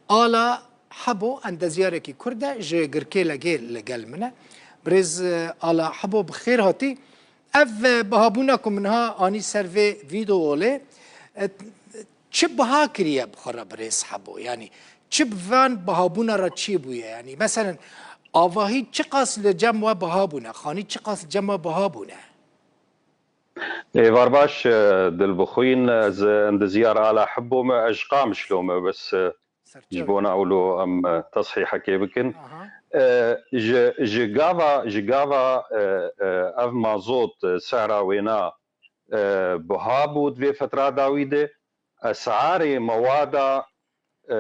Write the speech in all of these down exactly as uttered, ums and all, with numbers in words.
Ala Hebo, endezyarekî Kurd e, ji Girkêlegê li gel min e. Birêz, e, Ala Hebo, bi xêr hatî. Ev, e, bihabûna ku min ha anî ser vê vîdeolê, e, çi biha kiriye bi xwe re, birêz Hebo? Yanî çi bi van bihabûna re çêbûye? Yanî meselen, avahî çiqas li cem we biha bûne? Xanî çiqas li cem we biha bûne? Êvar baş, e, Dilbixwîn, ez, e, endizyar Ala Hebo me, ez ji Qamişlo me, bes, e, ji bona ewlo em, e, tesihekê bikin. Aha. E, ji, ji gava, ji gava, e, e, ev mazot, e, sehra wêna, e, buha bû di vê fetra dawî de, esarê mewada, e,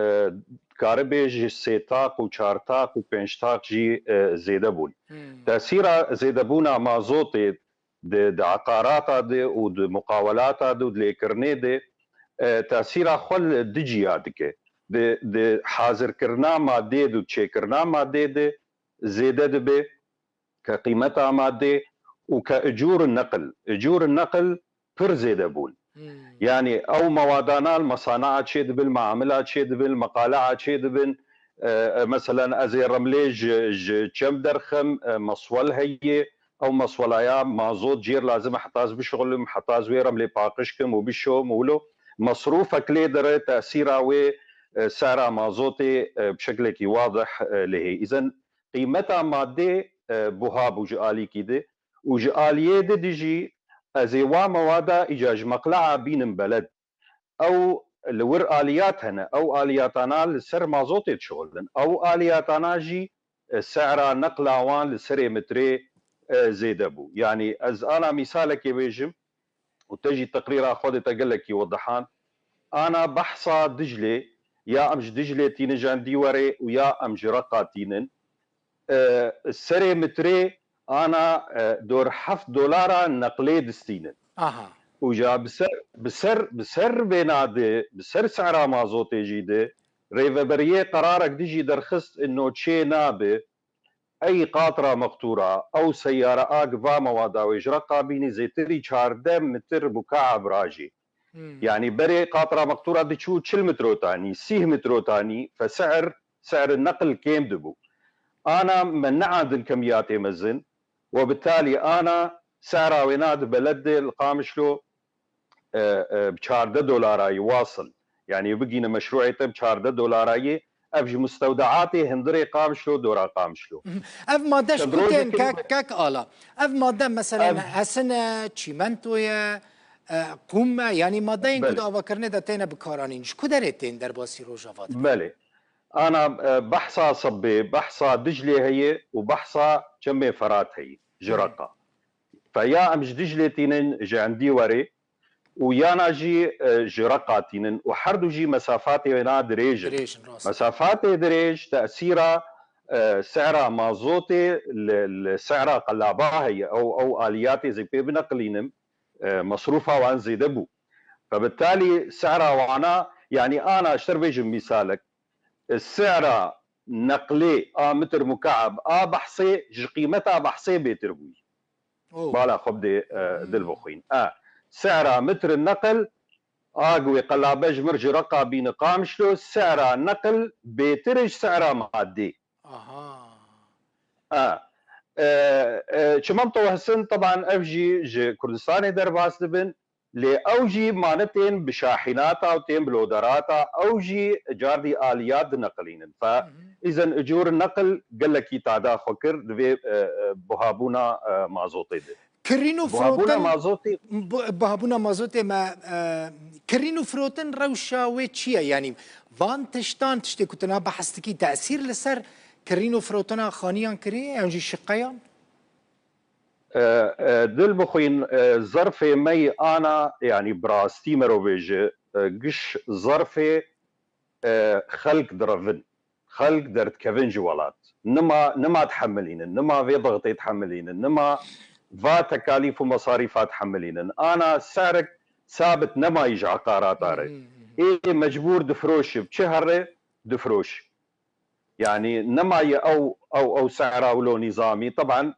karibê ji sê taq û çar taq û pênc taq jî, e, zêde bûn. Hmm. Tesîra zêdebûna mazotê di, di eqarata de û di muqawelata de û di lêkirinê de, e, tesîra xwe li du ciya dike. Di, di hazirkirina madê de û çêkirina madê de zêde dibe, ke qîmeta madê û ke icûr neqil. Icûr neqil pir zêde bûn. Hmm. Yanî ew mewadana li mesanaa çê dibin, li maamila çê dibin, li meqalaa çê dibin. E, e, meselen ez ê remlê ji, ji çem derxim, e, meswel heye, ew meswelaya mazot jêr lazim e heta ez bişixulim, heta ez wê remlê paqij kim û bişom û wilo mesrûfek lê dire, tesîra wê, e, sehra mazotê, e, bi şeklekî wadih, e, lê heye. Îzen qîmeta madê, e, buha bû ji alîkî de û ji aliyê de dijî ez ê wa mewada îca ji meqlaa bînim beled. Ew li wir aliyat hene. Ew aliyatana li ser mazotê dişixulin. Ew aliyatana jî, e, sehra neqla wan li serê mitrê, e, zêde bû. Yanî ez ana mîsalekê bêjim û te jî teqrîra xwe de te gelekî wedihand. Ana behsa Diclê, ya em ji Diclê tînin ji Endîwerê û ya em ji Reqa tînin. E, serê mitrê ana, e, dor heft dolara neqlê distînin. Aha. Û ja bi ser, bi ser, bi ser vêna de, bi ser sehra mazotê jî de, rêveberiyê qerarek dijî derxist, ino çê nabe, ey qatra mextûra, ew seyara a giva mewada wê ji Reqa bînî zêtirî çardeh mitir mukab rajî. Hmm. Yanî berê qatra mextûra diçû çil mitrotanî, sîh mitrotanî, fe sehr, sehr neqil kêm dibû. Ana me neandin kemiyatê mezin, we bi talî ana sehra wêna di beled de li Qamişlo, e, e, bi çardeh dolarayî wasil. Yanî bigîne meşrûê te bi çardeh dolarayî, ev ji mustewdeatê hundirê Qamişlo, dora Qamişlo. Mhm. Ev made ji ku tên, kek, kek Ala? Ev made meselen hesin e, çîmento ye, e, qûm e, yanî madeyên ku di avakirinê de têne bikaranîn, ji ku derê tên derbasî Rojava dibe? Belê. Ana, e, behsa Sibbê, behsa Diclê heye û behsa çemê Ferat heye, ji Reqa. Fe ya em ji Diclê tînin, ji Endîwerê, û yana jî, e, ji Reqa tînin û herdu jî mesafatê wêna dirêj in. Dirêj in, rast. Mesafatê dirêj tesîra, e, sehra mazotê li, li sehra qelaba heye. Ew, ew aliyatê zê pê bineqilînim, e, mesrûfa wan zêde bû. Fe bi talî sehra wana, yanî ana ji te re bêjim mîsalek, e, sehra neqlê a mitir mukab a behsê ji qîmeta behsê bêtir bûyî. Oh. Bala xwe bidê, e, Hmm. Dilbixwîn. E, sehra mitir neqil, a ku wê qelabe ji mir ji Reqa bîne Qamişlo, sehra neqil bêtir e ji sehra madê. Aha. E, e, e, çimento hesin, teban ev jî ji Kurdistanê derbas dibin. Lê ew jî mane tên bi şahînata û tên bi loderata, ew jî cardî aliyat dineqilînin. Fe Hı hı. îzen icûr neqil gelekî tada xwe kir di vê, e, e, buhabûna, e, mazotê de. Kirîn û Buhabûna firotin, mazotê bu-, buhabûna mazotê me, e, kirîn û firotin rewşa wê çi ye? Yanî van tiştan, tiştê ku tu niha behs dikî, tesîr li ser kirîn û firotina xaniyan kiriye yan jî şiqeyan? E, e, Dilbixwîn, e, zerfê me yî ana, yanî bi rastî merov bêje, e, giş zerfê, e, xelk direvin. Xelk derdikevin ji welat. Nima, nima dihemilînin, nima vê dixtê dihemilînin, nima va tekalîf û mesarîfa dihemilînin. Ana serek sabit nemayî ji eqarata re. Hmm, hmm, hmm. Ê mecbûr difiroşi, bi çi here difiroşi. Yanî nemaye ew, ew, ew sehra wilo nîzamî. Teban,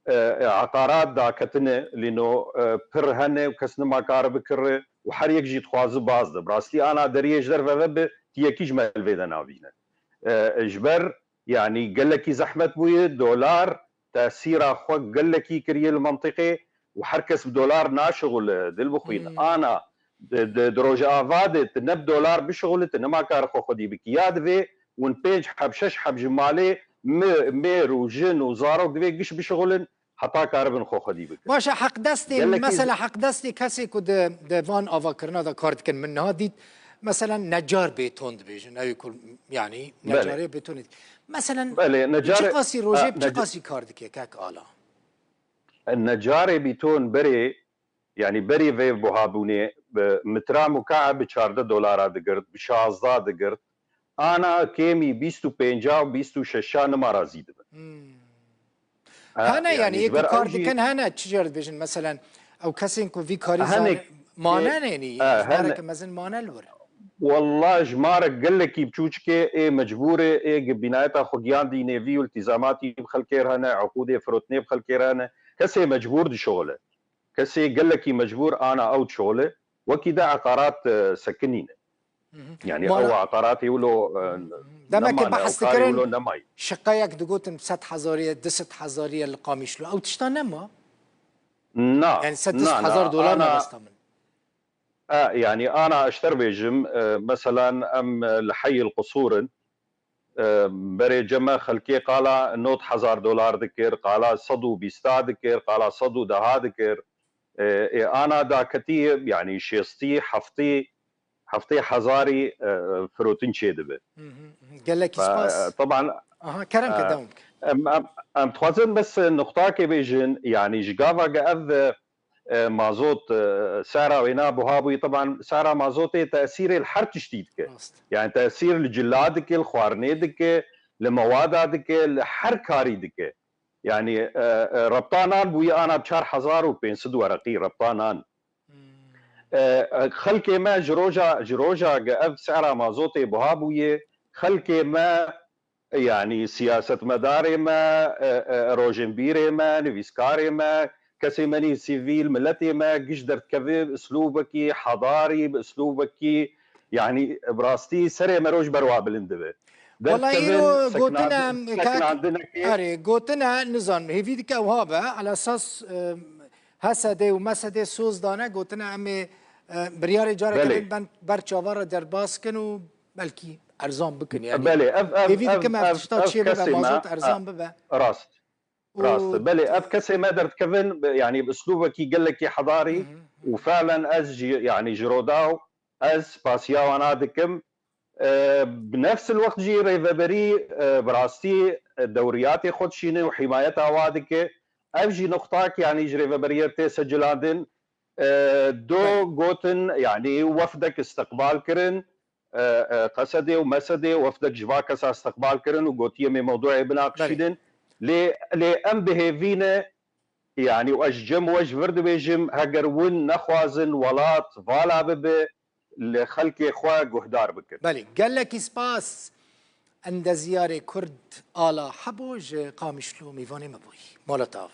e, e, eqarat daketine, lîno, e, pir hene û kes nima kare bikire û her yek jî dixwaze baz de. Bi rastî ana deriyê ji derve ve bi Tiyekî ji me li vê de nabîne. E, ji ber, yanî gelekî zehmet bûye, dolar tesîra xwe gelekî kiriye li mentiqê û her kes bi dolar naşixule, dil bixwîn. Hmm. Ana di, di, di Rojava de tu ne bi dolar bişixule, tu nema kar xwe xwedî bikî. Ya divê hûn pênc heb, şeş heb ji malê mi-, mêr û jin û zarok divê giş bişixulin, heta karibin xwe xwedî bikin. Baş e, heqdestên, Gelekî mesela heqdestê kesê ku di, di van avakirina de kar dikin, min niha dît, mesela necar bêton dibêjin, ew ku, yanî Belê. necarê bêtonê. Mesela Belê, tu necarê, çiqasî rojê e, bi neca- çiqasî kar dike, kek Ala? Necarê bîton berê, yanî berê vê buhabûnê, bi mitra mukaa bi çardeh dolara digirt, bi şazdeh digirt. Ana kêmî bîst û pênca û bîst û şeşa nima razî dibin. Hmm. Ha, Hene, yanî yanî, yê ji ku ber kar ew jî dikin hene, çi car dibêjin, meselen, ew kesên ku vî karî Hene zane-, kê-, manenê nî, e, hene. Bareke mezin mane li wir. Wallah, ji ma re gelekî biçûçikê ê mecbûr e, ê gi bînayeta xwe giyandî nêvî û iltîzamatî bi xelkê re hene, eqûdê firotinê bi xelkê re hene. Kesê mecbûr dişixule. Kesê gelekî mecbûr ana ew dişixule. Wekî de eqarat, e, sekinîne. Hı hı. Yanî Mana- ew eqaratê wilo, e, Demekê nemane, behs ew karê dikirin, wilo nemayî. Şiqeyek digotin sed hezarî ye, du sed hezarî ye li Qamişlo. Ew tişta nema? Na, Yani sed na, hezar na, dolar ana, mebesta min. E, yanî ana ez ji te re bêjim, e, meselan em, e, li heyî li qisûr in. E, berê cem me xelkê qala nod hezar dolar dikir, qala sed û bîsta dikir, qala sed û deha dikir. E, ê ana daketî, yanî şêstî, heftî, heftê hezarî, e, firotin çêdibe. Hı hı, hı. Gelekî Fe-, spas. Teban, Aha, kerem ke e, dewam ke. Em, em, em dixwazin bes nuqtakê bêjin, yanî ji gava ge ev, e, mazot, e, sera wêna buha bûyî, teban sera mazotê tesîrê li her tiştî dike. Rast. Yani tesîr li cila dike, li xwarinê dike, li mewada dike, li her karî dike. Yani, e, e, rebta nan bûyî ana çar hezar û pênc sed wereqî rebta nan. Hmm. E, e, xelkê me ji roja, ji roja ge ev sera mazotê buha bûyê, xelkê me, yanî siyasetmedarê me, e, e, rojinbîrê me, nivîskarê me, kesê me nî sivîl, miletê me giş derdikeve bi uslûbekî hedarî, bi uslûbekî, yanî bi rastî serê me roj ber wa bilind dibe. Wela Derdikevin, îro seknandin-, gotine, kak, seknandinekê erê, gotine, nizan, hêvî dike wiha be, elesas, e, H S D û M S D soz dane, gotine em ê, e, biryarê careke Belê. din ben ber çavan re derbas kin û belkî erzan bikin, yani. Belê, ev, ev, Hêvî ev, dikim ev ev, tişta ev çê bibe, kesê me, mazot erzan e, bibe. Rast. Û Rast. Belê, ev kesê me derdikevin, yani bi uslûbekî gelekî hedarî Hı hı, hı. û felen ez jî, yani ji Rodaw, ez spasiya wana dikim. E, bi nefs el wext jî rêveberî, e, bi rastî, e, dewriyatê xwe dişîne û hîmayeta wa dike. Ev jî nuqtak, yanî ji rêveberiyê tê secilandin. E, do Belê. gotin, yanî wefdek istiqbal kirin. E, e, Qesedê û Mesedê wefdek ji va kesa istiqbal kirin û gotiye, em ê mewduê binaqişînin. Belê. Lê, lê em bi hêvî ne, yanî û ez ji cem we ji vir dibêjim, heger win nexwazin welat vala bibe, li xelkê xwe guhdar bikin. Belê, gelekî spas. Endeziyarê Kurd Ala Hebo ji Qamişlo mêvanê me bûyî. Mala te ava.